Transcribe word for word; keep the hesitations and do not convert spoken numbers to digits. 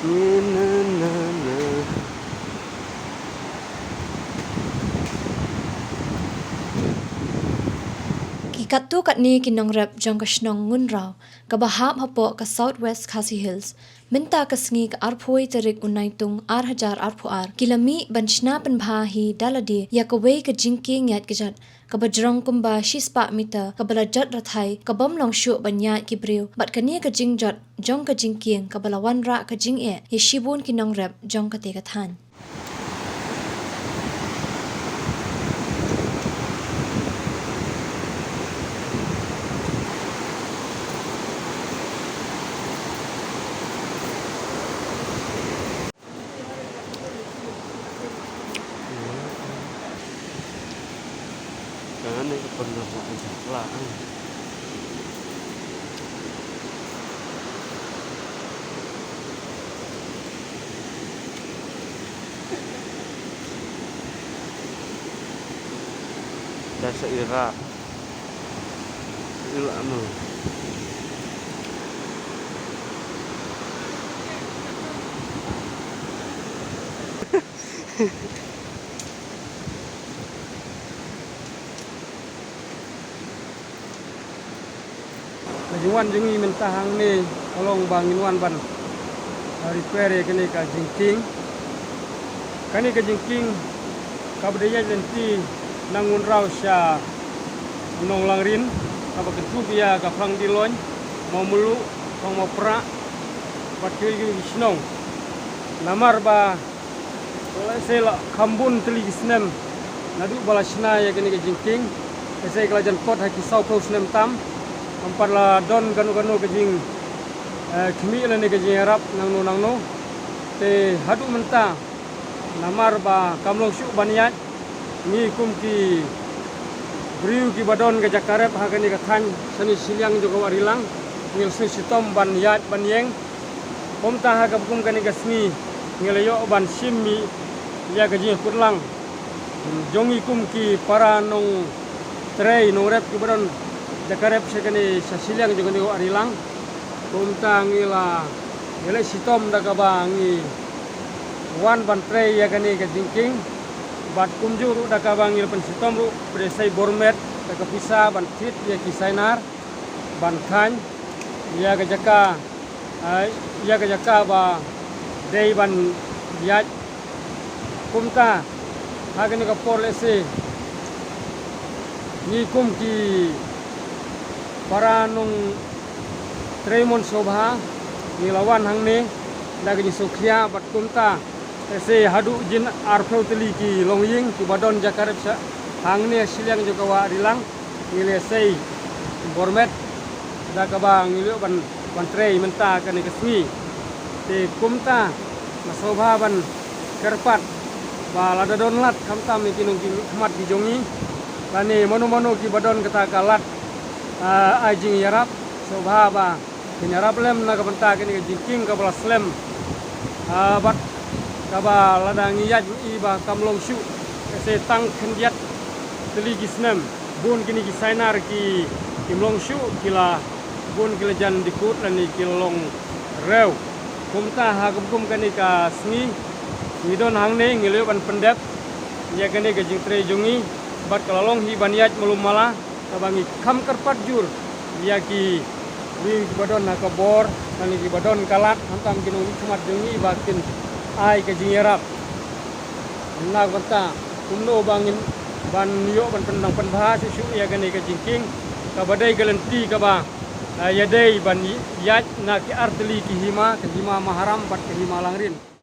Ki katto katne ki nongrep jong ka shnong Ngunraw, kaba hap hapoh ka South West Khasi Hills, mynta ka sngi ka arphew tarik u Naitung ar hajar arphew ar, ki la mih ban shna pynbha hi da lade ïa kawei ka jingkieng ïaid kjat, kaba jrong kumba shispah meter, kaba la jot rathai, ka bym long shuh ban ïaid ki briew, bad kane ka jingjot jong ka jingkieng, kaba la wanrah ka jingeh ïa shibun ki nongrep jong kata ka thaiñ. Ka ne ka pernah lah aja lah. Dah seirak. Seirak anu. Ka jingwan jong ngi mynta hangne ka long ba ngin wan ban, ah, repair ïa kane ka jingkieng. Kane ka jingkieng kaba dei ïaid lynti na Ngunraw sha Nonglangrin, kaba kyntu ïa ka Phrang Diloin, Mawmluh, Phrang Mawprah, bad kiwei kiwei ki shnong. Namar ba lehse la kham bun tylli ki snem naduh ba la shna ïa kane ka jingkieng. Lehse ka la jan kot ha ki sawphew snem tam. Kam pat la don kano kano ka jing, eh, khmih lane ka jingïarap nangno nangno. Te haduh mynta namar ba kam long shuh ban ïaid, ngi kum ki briew kiba don ka jaka rep ha kane ka thaiñ shane shiliang jong ka Wah Rilang, ngi la sngewshitom ban ïaid ban ïeng. Kumta ha kaba kum kane ka sngi ngi la ïoh ban shim mih ïa ka jingkut lang jong ngi kum ki para nongtrei nongrep kiba don jaka rep sha kane sha shiliang jong kane ka Wah Rilang. Kumta ngi la, ngi la shitom da kaba ngi wan ban trei ïa kane ka jingkieng. Bad kumjuh ruh da kaba ngi la pynshitom ruh, ba dei sei bor met da ka pisa ban thied ïa ki sainar ban khaiñ ïa ka jaka, ah, ïa ka jaka ba dei ban ïaid. Kumta ha kane ka por lehse ngi kum ki para nongtrei mon sngewbha ngi la wan hangne da ka jingsngewkhia bad kumta lehse haduh jin arphew tylli ki longïing kiba don jaka rep sha hangne shiliang jong ka Wah Rilang. Ngi la sei bor met da kaba ngi la ïoh ban, ban trei mynta kane ka sngi. Te kumta nga sngewbha ban kyrpad ba lada don lad khamtam ïa ki nongmihkhmat ki jong ngi lane mano mano kiba don kata ka lad, ah, ai jingïarap, sngewbha ba kin ïarap lem na ka bynta kane ka jingkieng kaba la slem. Ah, bad kaba lada ngi ïaid ngi i ba kam long shuh, lehse tang khyndiat tylli ki snem, bun kine ki sainar ki, kim long shuh, ki la, bun ki la jan dikut lane ki la long rew. Kumta ha kaba kum kane ka sngi ngi don hangne ngi la ïoh ban pyndep ïa kane ka jingtrei jong ngi bad ka la long hi ban ïaid malu mala. Kaba ngi kham kyrpad jur ïa ki, ïa kiba don ha ka bor, lane kiba don ka lad, khamtam ki nongmihkhmat jong ngi ba kin ai ka jingïarap. Na ka bynta kumno ba ngin ban ïoh ban pyndang pynbha shuh shuh ïa kane ka jingkieng kaba dei ka lynti kaba, ah, ïadei ban ïaid na ki artylli ki hima, ka hima Maharam bad ka hima Langrin.